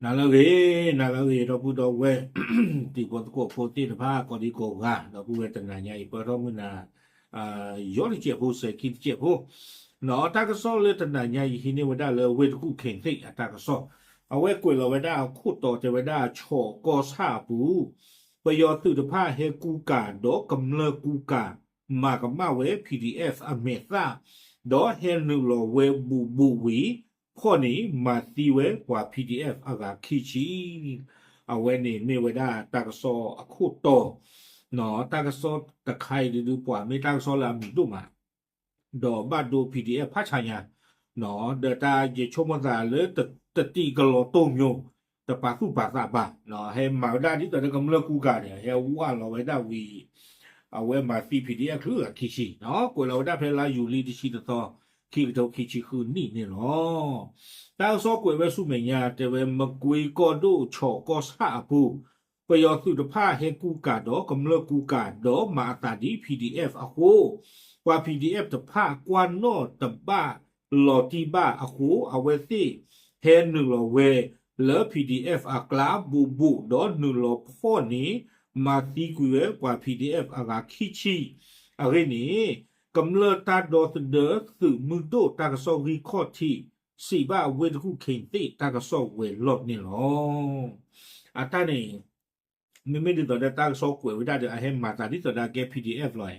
နၤလၢအဂ့ၤ, နၤလၢအဂ့ၤ ဒီပုၢ်ဒီဝဲၢ် တံၤဖိသကိးဖိသ့ၣ်တဖၣ် ကိးဒံကိးဂၤ ဒီပုၢ်ဝဲၢ်တနၤညါအံၤ ပၢၢ်ထီၣ်မုၢ်နၤ ယီၤတစဲးဖိ စဲးခံတစဲးဖိ, တၢ်ကစီၣ်လၢတနၤညါအံၤ ဟံးန့ၢ်ဝဲဒၣ်လၢဝ့ၢ်တကူၣ်ခ့ၣ်သ့ၣ်အတၢ်ကစီၣ်, အဝဲကွဲးလီၤဝဲဒၣ်အခိၣ်တီတဲဝဲဒၣ် ဆီၣ်ကီၢ်ဆၣ်အပူၤ ပယီၤသုးတဖၣ်ဟဲကူကၤ ဒီးကမျၢၢ်ကူကၤ မၤကမၣ်ဝဲ P D F အမဲာ်သၣ်, ဒီးဟဲနုာ်လီၤဝဲဘူးဘူးဝံၤ ဖီၣ်န့ၣ် မၤသံဝဲပှၤ P D F အဂၤခံဆံ, အဝဲန့ၣ်မ့ၢ်ဝဲဒၣ်တၢ်ကစီၣ်အခိၣ်တီ, တၢ်ကစီၣ်တခါအံၤဒုး ပှၤမ့ၢ်တၢ်ကစီၣ်လၢအမံၤဒိၣ်မး ဒီးဘၣ်ဒိ P D F ဖးဆါညါ, ဒီးတၢ်ယဆိကမိၣ်သးလၢ တတံၤကလီၤတိၢ်ညိ တပာ်သူၣ်ပာ်သးဘၣ်, ဟဲမၤဝဲဒၣ်ဒ်သိးဒီးကမျၢၢ်ကူကၤန့ၣ် ဟဲဝးလီၤဝဲဒၣ်ဝံၤ အဝဲမၤသံ P D F ချုးဂၤခံဆံ, ကွဲးလီၤဝဲဒၣ်ဖဲလါယူၤလံတဆံတသီ ခံကထိခံဆံဃုနံၣ်န့ၣ်လီၤ. တၢ်ကစီၣ်ကွဲးဝဲဆူမဲာ်ညါ တဲဝဲ မကွ့ကီၢ်ဒိၣ် ဆီၣ်ကီၢ်ဆၣ်အပူၤ ပယီၤသုးတဖၣ်ဟဲကူကၤဒီးကမျၢၢ်ကူကၤ ဒီးမၤအသးဒ် P D F အဃိ, ပှၤ P D F တဖၣ်ကွၢ်နီၣ်တဘၣ်လီၤတံၢ်ဘၣ်အဃိ အဝဲသ့ၣ်ဟဲနုာ်လီၤဝဲလၢ P D F အကျါဘူးဘူး ဒီးနုာ်လီၤဖီၣ်န့ၣ် မၤသံကွံာ်ဝဲပှၤ P D F အဂၤခံဆံ, အဂ့ၢ်န့ၣ် ကမျၢၢ်တၢ်ဒီသဒၢသုးမုၢ်ဒိၣ်တၢ်ကစီၣ်ဂံၢ်ခီၣ်ထံး စံးဘၣ်ဝ့ၢ်တကူၣ်ခ့ၣ်သ့ၣ်တၢ်ကစီၣ်ဝဲၤလီၢ်န့ၣ်လီၤ. အတၢ်န့ၣ် မ့မ့ၢ်ဒ်သိးဒီးတၢ်ကစီၣ်ကွဲးဝဲဒၣ်ဒီး အဟဲမၤသးဒ်သိးဒီးကဲ P D F လီ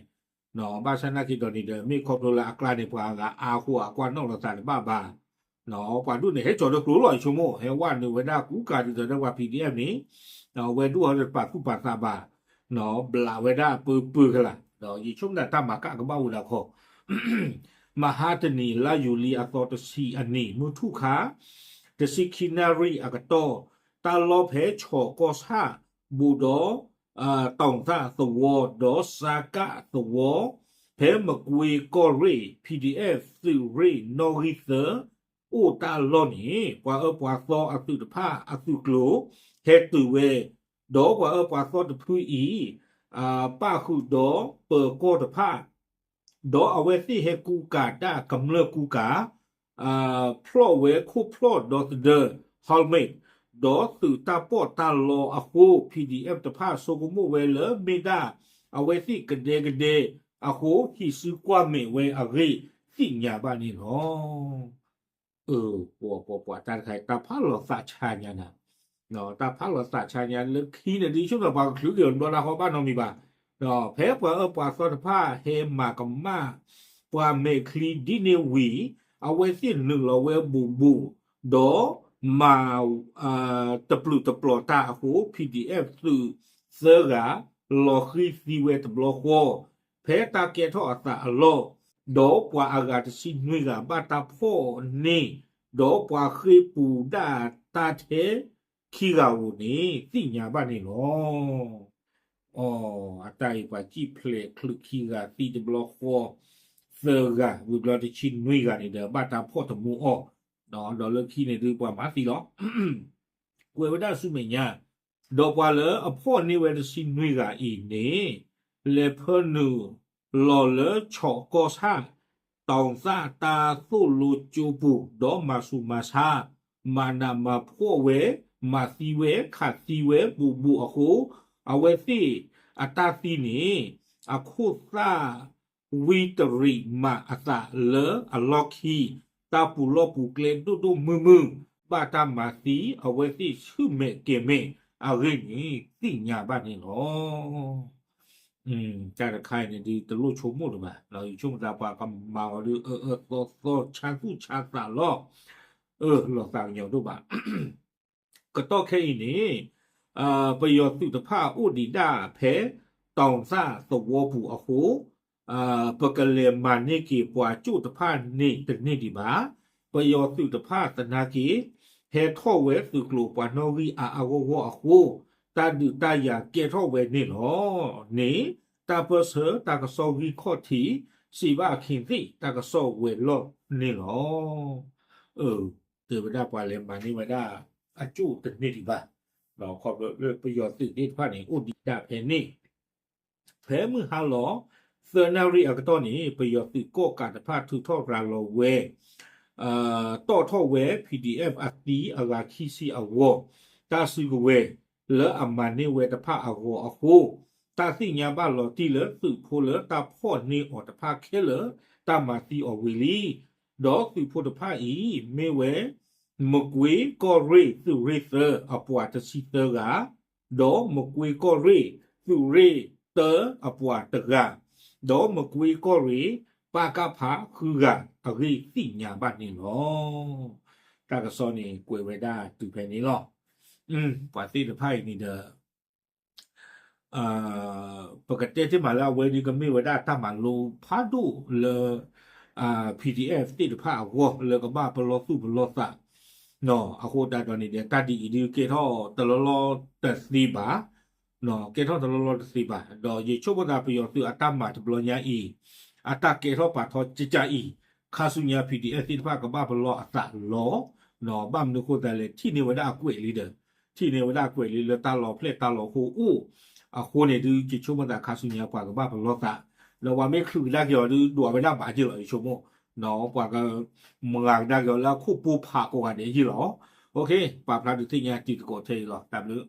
ၤ, ဘၣ်ဆၣ်နာ်က့ဒီးန့ၣ်ဒီး မ့ၢ်ခီဖျိလၢအကျါန့ၣ် ပှၤဂၤအါဃိ အကွၢ်နီၣ်လီၤသးတဘၣ်ဘၣ်, ပှၤဒူၣ်န့ၣ် ဟဲကၠီၤဒီးကျိၤလီၤ ယဆိကမိၣ် ဟဲဝးနုာ်ဝဲဒၣ်ကူကၤဒ်သိးဒီးပှၤ P D F န့ၣ်, ဝဲဒူၣ်ဟီဒီးတပာ်သူၣ်ပာ်သးဘၣ်, ဘျးဝဲဒၣ်ပၢပၢကလာ်, ယဆိကမိၣ်တၢ်မၤကၣ်ကဘၣ်ဝဲဒၣ်ခီ မဟါတနံၤ လါယူၤလံအသီတဆံအနံၤ မုၢ်ထူၣ်ခါ တဆံခံနၣ်ရံၣ်အကတီၢ်, တၢ်လီၢ်ဖဲဆီၣ်ကီၢ်ဆၣ် ဘူးဒီး တီၣ်သၣ်သဝီ ဒီးစါကၣ်သဝီ ဖဲမကွ့ကီၢ်ရ့ၣ် P D F သုးရ့ၣ်နီၣ်ဂံၢ်သၢ အိၣ်တၢ်လီၢ်န့ၣ် ပှၤအၢပှၤသီအသုးတဖၣ်အသုးကျိၤ ဟဲတုၤဝဲ, ဒီးပှၤအၢပှၤသီတဖုအံၤ ပၣ်ဃုာ်ဒီးပၢၤကီၢ်တဖၣ် ဒီးအဝဲသ့ၣ်ဟဲကူကၤတၢ်ကမျၢၢ်ကူကၤ, ဖျီၣ်ဝဲခိၣ်ဖျီၣ်ဒီသဒၢ helmet, ဒီးသုးတၢ်ပီးတၢ်လီအဃိ P D F တဖၣ်ဆိကမိၣ်ဝဲလၢမ့ၢ်ဒၣ်အဝဲသ့ၣ်ကဒဲကဒဲအဃိ ဟံးစုကွၢ်မဲာ်ဝဲအဂ့ၢ်သ့ၣ်ညါဘၣ်န့ၣ်လီၤ. အၢ ပှၤပှၤပှၤတၢ်တခါအံၤ တၢ်ဖးလီၤသးဆါညါနၤ, တၢ်ဖးလီၤသးဆါညါလၢခံန့ၣ်ဒ်ဆိကမိၣ် ပှၤကချုးက့ၤအီၤတဘျီလၢဃီဘၣ်နီတမံၤဘၣ်, ဖဲပှၤအၢပှၤသီတဖၣ်ဟဲမၤကမၣ် ပှၤမဲာ်ချံဒ်န့ၣ်ဝံၤ အဝဲသ့ၣ်နုာ်လီၤဝဲဘူးဘူး, ဒီးမၤ တပျုာ်တပျီၤတၢ်အဃိ P D F သုးသၢဂၤ လီၤဃံၤသံဝဲတဘျီဃီ, ဖဲတၢ်ကဲထီၣ်အသးအလီၢ်, ဒီးပှၤအဂၤတဆံနွံဂၤဘၣ်တၢ်ဖီၣ်န့ၢ်, ဒီးပှၤဃ့ၢ်ပူၤဒၣ်တၢ်ထဲခံဂၤဧိၤန့ၣ် သ့ၣ်ညါဘၣ်န့ၣ်လီၤ. အီ, အတၢ်အံၤပှၤစံၣ်ဖျဲးချုးခံဂၤသံတဘျီဃီ, သၢဂၤ ဝံၤဘျီတဆံနွံဂၤန့ၣ်ဒီး ဘၣ်တၢ်ဖီၣ်တမူအီၤ, ဒီးလၢခံန့ၣ်ဒုးပှၤမၤသံလီၤ. ကွဲးဝဲဒၣ်ဆူမဲာ်ညါ, ဒီးပှၤလၢအဖီၣ်န့ၢ်ဝဲတဆံနွံဂၤအံၤန့ၣ် လဲၤဖၢနုာ်လီၤလၢဆီၣ်ကီၢ်ဆၣ် တီၣ်သၣ်တၢ်သိၣ်လိကၠိပူၤ ဒီးမၤဆူးမၤဆါ, မၤနးမၤဖှီၣ်ဝဲ, မၤသံဝဲ, ခးသံဝဲဘူးဘူးအဃိ, အဝဲသ့ၣ်အတၢ်သံန့ၣ် အခိၣ်သၣ် ဝံတရံးမးအသးလၢအလီၢ်ခံ, တၢ်ပူၤလီၢ်ပူၤကျဲဒိၣ်ဒိၣ်မုၢ်မုၢ်, ဘၣ်တၢ်မၤသံအဝဲသ့ၣ်ဆူၣ်မဲာ်ကဲၤမဲာ်အဂ့ၢ်န့ၣ် သ့ၣ်ညါဘၣ်န့ၣ်လီၤ. တၢ်တခါအံၤန့ၣ်ဒုးတလိၣ်ဆိကမိၣ်လၢၤဘၣ်, ယဆိကမိၣ်သးပှၤကမၤအီၤဒုး အၢအၢသီသီ ဆါသူၣ်ဆါသးလီၤ, အၢ လီၤသးကညီၤဒိၣ်ဘၣ်. ကတီၢ်ခဲအံၤန့ၣ် ပယီၤသုးတဖၣ်အိၣ်ဒံးဒၣ်ဖဲ တီၣ်သၣ်သဝီပူၤအဃိ ပကလဲၤမၤန့ၢ်က့ၤပှၤကၠိၣ်တဖၣ်န့ၣ်တန့ၢ်ဒံးဘၣ်. ပယီၤသုးတဖၣ်သနာ်က့ ဟဲထီၣ်ဝဲသုးကျိၤပှၤနီၣ်ဂံၢ်အါအါဂီၢ်ဂီၢ်အဃိ တၢ်ဒုးတၢ်ယၤကဲထီၣ်ဝဲန့ၣ်လီၤန့ၣ် တၢ်ပၢၢ်ဆၢတၢ်ကစီၣ်ဂံၢ်ခီၣ်ထံး စံးဘၣ်ခ့သ့ၣ်တၢ်ကစီၣ်ဝဲၤလီၢ်န့ၣ်လီၤ. အၢ တဲဝဲဒၣ်ပှၤလဲၤမၤန့ၢ်ဝဲဒၣ်အကၠိၣ်တန့ၢ်ဒံးဘၣ်, ဒီးခီဖျိလၢပယီၤသုးသ့ၣ်တဖၣ်န့ၣ် အိၣ်ဒံးဒၣ်ဖဲန့ၣ် ဖဲမုၢ်ဟါလီၤ သၢနၣ်ရံၣ်အကတီၢ်န့ၣ် ပယီၤသုးကီၣ်ကးတဖၣ်ထုးထီၣ်ရၤလီၤဝဲ တီၣ်ထီၣ်ဝဲ P D F အသံအဂၤခံဆံအဂီၢ်, တၢ်စုကဝဲၤလၢအမၤန့ၢ်ဝဲတဖၣ်အဂီၢ်အဃိ, တၢ်သ့ၣ်ညါဘၣ်လီၤတံၢ်လၢသုးဖိလၢတၢ်ဖီၣ်န့ၢ်အီၤတဖၣ်ခဲလၢာ် တၢ်မၤသံအီၤဝံၤလံ. ဒီးသုးဖိတဖၣ်အံၤ မ့ၢ်ဝဲ မကွ့ကီၢ်ရ့ၣ်သုးရ့ၣ်သၢ အပှၤတဆံသၢဂၤ, ဒီးမကွ့ကီၢ်ရ့ၣ်သုးရ့ၣ်တၢ အပှၤတဂၤ, ဒီးမကွ့ကီၢ်ရ့ၣ် ပကဖ ဃုဂၤ အဂ့ၢ်သ့ၣ်ညါဘၣ်န့ၣ်လီၤ. တၢ်ကစီၣ်န့ၣ် ကွဲးဝဲဒၣ်တုၤဖဲန့ၣ်လီၤ. ပှၤသ့ၣ်တဖၣ်အံၤန့ၣ်ဒီး ပကတဲတ့ၢ်မးလၢအဝဲဒၣ်ကမ့ၢ်ဝဲဒၣ်တၢ်မၤလိဖးဒိၣ်လၢ P D F သ့ၣ်တဖၣ်အဂီၢ်လၢကဘၣ်ပလီၢ်သူၣ်ပလီၢ်သး, အဃိသတးဒီးန့ၣ်ဒီး တၢ်ဒ်အံၤဒုးကဲထီၣ်တလီၢ်လီၢ်တသ့ဘၣ်, ကဲထီၣ်တလီၢ်လီၢ်တသ့ဘၣ်, ဒီးယဆိကမိၣ်သးပယီၤသုးအတၢ်မၤတဘျီညါအံၤ, အတၢ်ကဲထီၣ်ပာ်ထီၣ်ကကၢ်အံၤ, ခါဆူညါ P D F သ့ၣ်တဖၣ်ကဘၣ်ပလီၢ်အသးလီၤ. ဘၣ်မနုၤအဃိသတးလဲၣ် ထံၣ်န့ၢ်ဝဲဒၣ်အကွဲးလံဒီး ထံၣ်န့ၢ်ဝဲဒၣ်အကွဲးလံလၢတၢ်လီၤဖျဲၣ်တၢ်လီၤဟိအိၣ်, အဃိန့ၣ်ဒုး ယဆိကမိၣ်သးခါဆူညါပှၤကဘၣ်ပလီၢ်သး, ဒီးပှၤမ့ၢ်ချုးကဒါက့ၤအီၤဒုး ဒွးဝဲဒၣ်ဘၣ်ယ့ၢ်လီၤ ယဆိကမိၣ်, ပှၤကမၤကဒါက့ၤအီၤလၢအခိၣ်ပိၢ်ဖးကိးဂၤဒဲးယ့ၢ်လီၤ. ပာ်ဖျါဒုးသ့ၣ်ညါတံၤသကိးထဲအံၤလီၤ. တၢ်ဘျုး